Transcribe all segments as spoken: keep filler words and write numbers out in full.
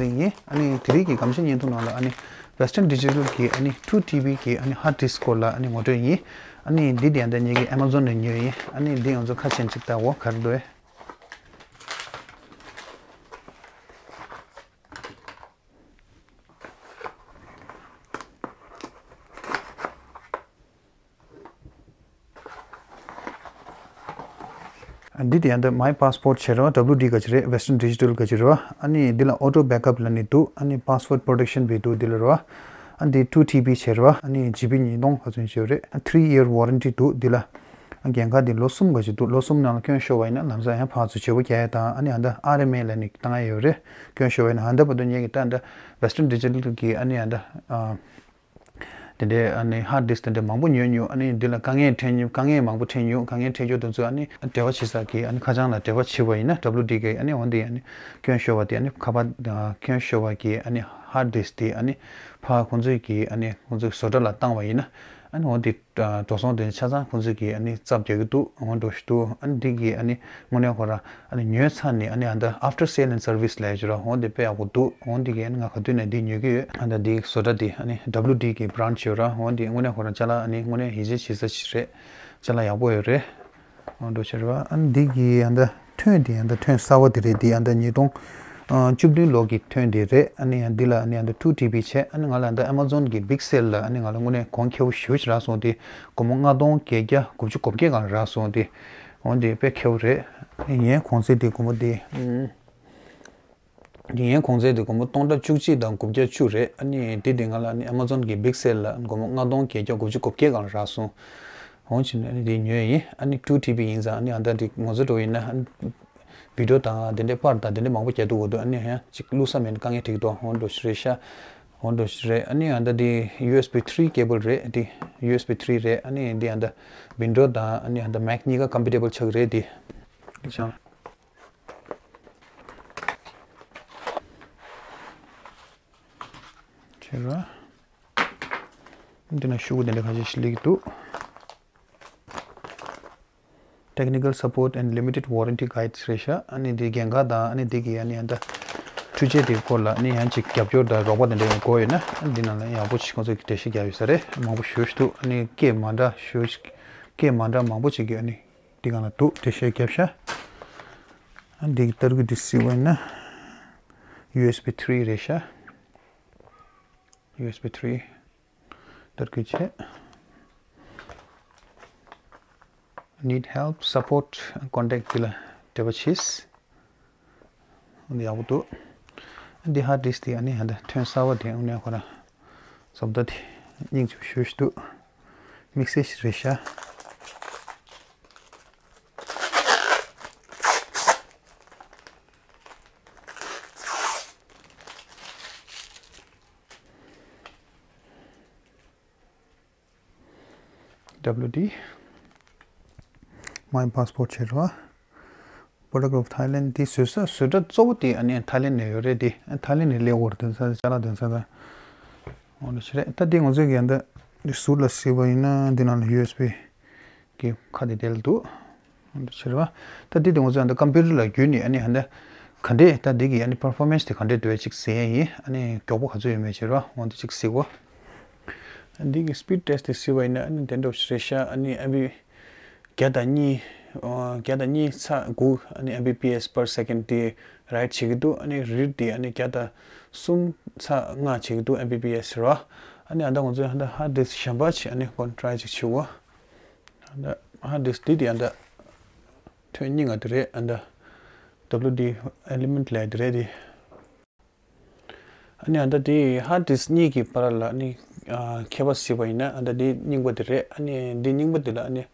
ཡིན། ཨ་ནི་དེ་རིང་གི་སྒམ་ཤ་བརྙན་ཐུང་ནང་ལ་ཨ་ནི་Western Digital གི་ཨ་ནི་two T B གི་ཨ་ནི་hard disk སྐོར་ལ་ཨ་ནི་ངོ་སྤྲོད་ཡིན། ཨ་ནི་འདི་དེ་ཡང་ད་ངེད་ཀྱི་Amazon ནས་ཉོས་ཡིན། ཨ་ནི་འདི་ང་ཚོ་ཁ་ཕྱེ་ཅིག་ལྟ་འོ་ག་རེ་འདུག་ཨེ། འདི་དེ་ཡང་ད་My Passport བྱས་རེད་བ། W D ག་ཅི་རེད། Western Digital ག་ཅི་རེད་བ། ཨ་ནི་འདི་ལ་auto backup ལབ་ནི་འདུག་ཨ་ནི་password protection བྱས་འདུག་འདི་ལ་རེད་བ། ཨ་འདི་two T B བྱས་རེད་བ། ཨ་ནི་G B ཉིས་སྟོང་ག་ཚོད་ཅིག་ཡོད་རེད། three year warranty འདུག་འདི་ལ། ཨ་འགན་ཁག་འདི་ལོ་གསུམ་ག་ཅིག་འདུག་ལོ་གསུམ་ནང་ལ་སྐྱོན་ཤོར་བ་ཡིན་ན་ལམ་སང་ཡང་ཕར་ཚུར་བརྗེ་པོ་རྒྱག་ཡ་དང་། ཨ་ནི་ཨ་ད་R M A ལབ་ནི་བཏང་ཡ་ཡོད་རེད། སྐྱོན་ཤོར་བ་ཡིན་ན། ཨ་ད་བར་དུ་ངེད་ཀྱི་ད་ད་Western Digital གི་ཨ་ནི་ཨ་ད་ཨ། དེ་འདྲའི་ཨ་ནི་hard disk དེ་འདྲ་མང་པོ་ཉོས་མྱོང་། ཨ་ནི་འདི་ལ་དཀའ་ངལ་འཕྲད་མྱོང་། དཀའ་ངལ་མང་པོ་འཕྲད་མྱོང་། དཀའ་ངལ་འཕྲད་རྒྱུ་དེ་ཚོ་ཨ་ནི་འབྲེལ་བ་བྱེད་ས་གི་ཨ་ནི་ཁ་བྱང་ལ་འབྲེལ་བ་བྱེད་པ་ཡིན་ན། W D གི་ཨ་ནི་འོན་ཏེ་ཨ་ནི་སྐྱོན་ཤོར་བ་དེ་ཨ་ནི་ཁ་པར་ཨ་སྐྱོན་ཤོར་བ་གི་ཨ་ནི་hard disk དེ་ཨ་ནི་ཕར་ཁོང་ཚོས་གི་ཨ་ནི་ཁོང་ཚོའི་བཟོ་གྲྭ་ལ་བཏང་བ་ཡིན་ན། ཨ་ནི་འོན་ཏེ་འགྲོ་སོང་དེ་ཆ་ཚང་ཁོང་ཚོས་གི་ཨ་ནི་རྩ་རྒྱག་གི་འདུག་འོ་འདྲ་ཞིག་འདུག་ཨ་ནི་འདི་གི་ཨ་ནི་དངོས་གནས་ཁོ་རང་ཨ་ནི་ཉོས་ཚར་ནས་ཨ་ནི་ཨ་ད་after sale and service ལབ་ཡ་ཅིག་ར། འོ་འདི་དཔེ་ཡག་པོ་འདུག་འོ་འདི་གི་ཨ་ནི་ང་ག་དུས་ནས་འདི་ཉོ་གི་ཡོད། ཨ་ད་འདི་བཟོ་གྲྭ་འདི་ཨ་ནི་W D གི་branch ཡོད་ར། འོ་འདི་དངོས་གནས་ཁོ་རང་ཅ་ལག་ཨ་ནི་དངོས་གནས་ཡིད་ཆེས་བྱེད་ས་ཞིག་རེད། ཅ་ལག་ཡག་པོ་ཡོད་རེད། འོ་འདྲ་ཞིག་རེད་བ། ཨ་ནི་འདི་གི་ཨ་ད་ཐོན་འདི་ཨ་ད་ཐོན་གསར་བ་འདི་རེད། འདི་ཨ་ད་ཉིས་སྟོང་བཅུ་བདུན་ལོ་གི་ཐོན་འདི་རེད། ཨ་ནི་ཡང་འདི་ལ་ཨ་ནི་ཨ་ད་two T B བྱས། ཨ་ནི་ང་ལ་ཨ་ད་Amazon གི་Big Sale ལ་ཨ་ནི་ང་ལ་དངོས་གནས་གོང་ཁེ་པོ་ཞེ་པོ་ཅིག་རག་སོང་། འདི་སྒོར་མོ་ལྔ་སྟོང་བརྒྱད་བརྒྱ་དགུ་བཅུ་གོ་བརྒྱད་སྒང་རག་སོང་། འདི་འོ་འདི་དཔེ་ཁེ་པོ་རེད། ཨ་ནི་ངའི་གོང་ཚད་འདི་སྒོར་མོ་འདི་ཨམ། འདི་ངའི་གོང་ཚད་འདི་སྒོར་མོ་སྟོང་ཕྲག་བཅུ་གཅིག་དང་དགུ་བརྒྱ་བཅུ་རེད། ཨ་ནི་འདི་འདི་ང་ལ་ཨ་ནི་Amazon གི་Big Sale ལ་སྒོར་མོ་ལྔ་སྟོང་བརྒྱད་བརྒྱ་དགུ་བཅུ་གོ་བརྒྱད་སྒང་རག་སོང་། འོང་ཕྱིན་ཨ་ནི་འདི་ཉོས་ཡིན། ཨ་ནི་two T B ཡིན་ཙང་ཨ་ནི་ཨ་ད་འདི་ངོ་ཚ་འགྲོ་ཡིན་ན་ཨ་ནི་video དང་དེ་འདྲའི་པར་དང་དེ་འདྲའི་མང་པོ་རྒྱག་འདུག་འོ་འདུག་ཨ་ནི་ཡང་གཅིག་བླུགས་ས་མེད་ན་དཀའ་ངལ་འཕྲད་ཀྱི་འདུག་འོ་འདྲ་ཞིག་རེད་ཤག་འོ་འདྲ་ཞིག་རེད། ཨ་ནི་ཨ་ད་འདི་U S B three cable རེད། འདི་U S B three རེད། ཨ་ནི་འདི་ཨ་ད་Windows དང་ཨ་ནི་ཨ་ད་Mac གཉིས་ཀ་compatible ཆགས་ཀྱི་རེད། འདི་བྱང་། བྱས་ར། འདི་ན་ཤོག་གུ་འདི་འདྲ་ཁ་ཤས་ཤིག་སླེབས་ཀྱི་འདུག Technical Support and Limited Warranty Guides རེད་ཤག་ཨ་ནི་འདི་འགན་ཁག་དང་ཨ་ནི་འདི་གི་ཨ་ནི་ཨ་ད་འཕྲུལ་ཆས་དེའི་སྐོར་ལ་ཨ་ནི་ཡང་ཅིག་རྒྱབ་སྐྱོར་དང་རོགས་པ་དེ་འདྲ་ཡང་དགོས་ཡོད་ན། ཨ་ནི་འདི་ནང་ལ་ཡག་པོ་ཅིག་ཁོང་ཚོས་ཀྱི་འགྲེལ་བཤད་རྒྱབ་ཡོད་ས་རེད། མང་པོ་ཞེ་པོ་ཅིག་འདུག་ཨ་ནི་སྐད་མ་འདྲ་ཞེ་པོ་ཅིག་སྐད་མ་འདྲ་མང་པོ་ཅིག་གི་ཨ་ནི་འདི་སྒང་ལ་འདུག་འགྲེལ་བཤད་རྒྱབ་ཤག་ཨ་ནི་འདི་གི་ཏར་གི་འདི་གཟིགས་པ་ཡིན་ན་U S B three རེད་ཤག U S B three ཏར་གི་བྱས། Need help, support, contact འདི་ལ་འབྲེལ་བ་བྱེད། འདི་ཡག་པོ་འདུག་འདི་hard disk འདི་ཨ་ནི་ཧ་ད་ཐོན་གསར་བ་དེ་དངོས་གནས་ཁོ་རང་བཟོ་ལྟ་དེ་སྙིང་རྗེ་པོ་ཞེ་པོ་ཅིག་འདུག་དམིགས་བསལ་ཞིག་རེད་ཤག W D My Passport བྱས་རོ། Product of Thailand འདི་བཟོ་ས་བཟོ་གྲྭ་གཙོ་བོ་དེ་ཨ་ནི་Thailand ནས་ཡོད་རེད། དེ་Thailand ནས་སླེབས་ཡོད་རེད། དེ་ཚ་ཅ་ལག་དེ་ཚ་ཚ་འོ་འདྲ་ཞིག་རེད། ད་འདི་ང་ཚོས་ཀྱི་ཨ་འདི་འདི་ཟུར་ལ་གཟིགས་པ་ཡིན་ན་འདི་ནང་ལ་U S B གི་ཁ་དེ་དེ་ལ་འདུག་འོ་འདྲ་ཞིག་རེད་བ། ད་འདི་དེ་ང་ཚོས་ཨ་འདི་computer ལ་བརྒྱུད་ནས་ཨ་ནི་ཨ་འདི་ག་འདྲས་ད་འདི་གི་ཨ་ནི་performance དེ་ག་འདྲས་འདུག་ཅིག་གཟིགས་ཡ་ཡིན། ཨ་ནི་མགྱོགས་པོ་ག་ཚོད་ཡོད་མེད་ཞིག་རེད་བ། འོ་འདི་ཅིག་གཟིགས་གོ། འདི་གི་speed test དེ་གཟིགས་པ་ཡིན་ན་ཨ་ནི་དེ་འདྲ་ཞིག་རེད་ཤག་ཨ་ནི་ཨ་བི་བརྒྱ་དང་གཉིས། ཨ་བརྒྱ་དང་གཉིས་ཚེག་དགུ་ཨ་ནི་M B P S per second དེ་write བྱེད་ཀྱི་འདུག་ཨ་ནི་read དེ་ཨ་ནི་བརྒྱ་དང་གསུམ་ཚེག་ལྔ་བྱེད་ཀྱི་འདུག M B P S རེད་བ། ཨ་ནི་ཨ་ད་ང་ཚོས་ཨ་ད་hard disk གཞན་པ་ཅིག་ཨ་ནི་ཁོ་try ཅིག་བྱེད་འོ། ཨ་ད་hard disk འདི་དེ་ཨ་ད་ཐོན་སྙིང་ང་དེ་རེད། ཨ་ད་W D Element ལབ་དེ་རེད་དེ། ཨ་ནི་ཨ་ད་དེ་hard disk གཉིས་ཀྱི་བར་ལ་ཨ་ནི་ཨ་ཁྱད་པར་གཟིགས་པ་ཡིན་ན། ཨ་ད་དེ་རྙིང་པ་དེ་རེད། ཨ་ནི་དེ་རྙིང་པ་དེ་ལ་ཨ་ནི་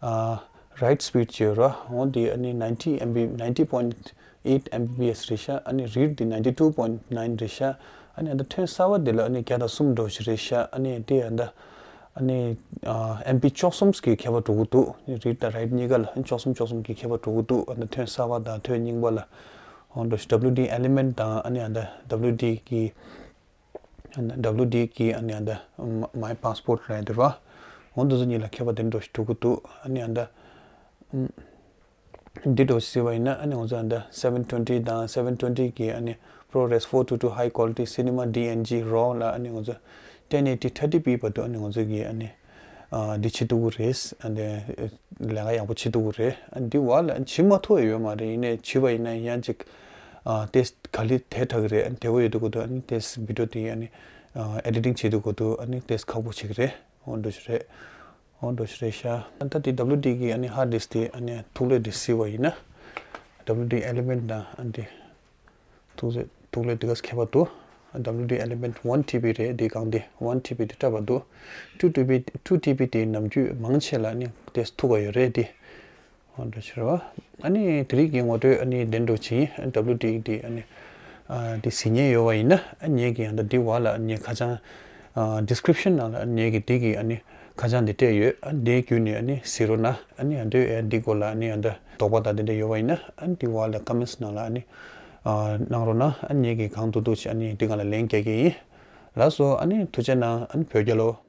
ཨ་write speed ཅིག་ཡོད་ར། འོ་དེ་ཨ་ནི ninety M B ninety point eight M B P S རེད་ཤག་ཨ་ནི་read དེ ninety two point nine རེད་ཤག་ཨ་ནི་ཨ་ད་ཐོན་གསར་བ་དེ་ལ་ཨ་ནི་བརྒྱ་དང་གསུམ་འགྲོ་ཞིག་རེད་ཤག་ཨ་ནི་དེ་ཨ་ད་ཨ་ནི་ཨ་M B བཅུ་གསུམ་གྱི་ཁྱད་པར་འགྲོ་གི་འདུག read དང་write གཉིས་ཀ་ལ་བཅུ་གསུམ་བཅུ་གསུམ་གྱི་ཁྱད་པར་འགྲོ་གི་འདུག་ཨ་ད་ཐོན་གསར་བ་དང་ཐོན་རྙིང་པ་ལ། འོ་འདྲ་ཞིག W D Element དང་ཨ་ནི་ཨ་ད་W D གི་W D གི་ཨ་ནི་ཨ་ད་My Passport རེད་འདུག་ར། འོ་འདི་ཚོ་གཉིས་ལ་ཁྱད་པར་དེ་འདྲ་ཞིག་འགྲོ་གི་འདུག་ཨ་ནི་ཨ་ད་འདི་འདྲ་ཞིག་ཟེར་བ་ཡིན་ན་ཨ་ནི་ང་ཚོ་ཨ་ད་seven twenty དང་seven twenty གི་ཨ་ནི་ ProRes four two two high quality cinema D N G raw ལ་ཨ་ནི་ང་ཚོ་ten eighty thirty P བར་དུ་ཨ་ནི་ང་ཚོ་གི་ཨ་ནི་ཨ་འདི་བྱེད་ཐུབ་ཀྱི་རེད། ཨ་འདི་ལས་ཀ་ཡག་པོ་བྱེད་ཐུབ་ཀྱི་རེད། ཨ་འདི་བ་ལ་བྱེད་མ་ཐུབ་ཡོད་མ་རེད། ཡིན་ནའི་བྱེད་པ་ཡིན་ན་ཡང་ཅིག་ཨ་ཏེས་ག་ལེར་དེ་དྲག་གི་རེད། ཨ་དེ་བོ་ཡོད་དུས་གོ་དུ་ཨ་ནི་ཏེས་བི་ཌི་ཡོ་དེ་ཨ་ནི་ཨ་ཨེ་ཌི་ཊིང་བྱེད་དུས་གོ་དུ་ཨ་ནི་ཏེས་ཁག་པོ་བྱེད་ཀྱི་རེད། འོ་འདྲ་ཞིག་རེད། འོ་འདྲ་ཞིག་རེད་ཤག་ད་དེ་W D གི་ཨ་ནི་hard disk དེ་ཨ་ནི་ཐུག་ལེ་དེ་གཟིགས་པ་ཡིན་ན། W D Element དང་ཨ་འདི་ཐུག་ལེ་ཐུག་ལེ་དེ་ག་ཁྱད་པར་འདུག W D Element one T B རེད། དེ་གང་དེ་one T B དེ་སྤྲད་པ་འདུག two T B two T B དེ་ནམ་རྒྱུན་མང་ཆེ་ལ་ཨ་ནི་དེ་ཐུག་ག་ཡོད་རེད་དེ། འོ་འདྲ་ཞིག་རེད་བ། ཨ་ནི་དེ་རིང་གི་ངོ་སྤྲོད་ཨ་ནི་དེ་འདྲ་བྱས་ཡིན། W D དེ་ཨ་ནི་ཨ་དེ་གཟིགས་མཁན་ཡོད་པ་ཡིན་ན་ཨ་ངེད་ཀྱི་ཡང་ད་འདི་བ་ལ་ཨ་ངེད་ཁ་བྱང་ཨ་description ནང་ལ་ཨ་ངེད་ཀྱི་འདི་གི་ཨ་ནི་ཁ་བྱང་འདི་སྤྲད་ཡོད། ཨ་འདི་བརྒྱུད་ནས་ཨ་ནི་གཟིགས་རོགས་གནང་། ཨ་ནི་ཡང་འདི་ཨ་འདི་སྐོར་ལ་ཨ་ནི་ཡང་ད་དོགས་པ་དང་དེ་འདྲ་ཡོད་པ་ཡིན་ན་ཨ་འདི་བ་ལ་comments ནང་ལ་ཨ་ནི་ཨ་གནང་རོགས་གནང་། ཨ་ངེད་ཀྱི་གང་ཐུབ་ཐུབ་ཅིག་ཨ་ནི་འདི་སྒང་ལ་ལན་རྒྱག་གི་ཡིན། ལགས་སོ། ཨ་ནི་ཐུགས་རྗེ་གནང་། ཨ་ནི་བོད་རྒྱལ་ལོ།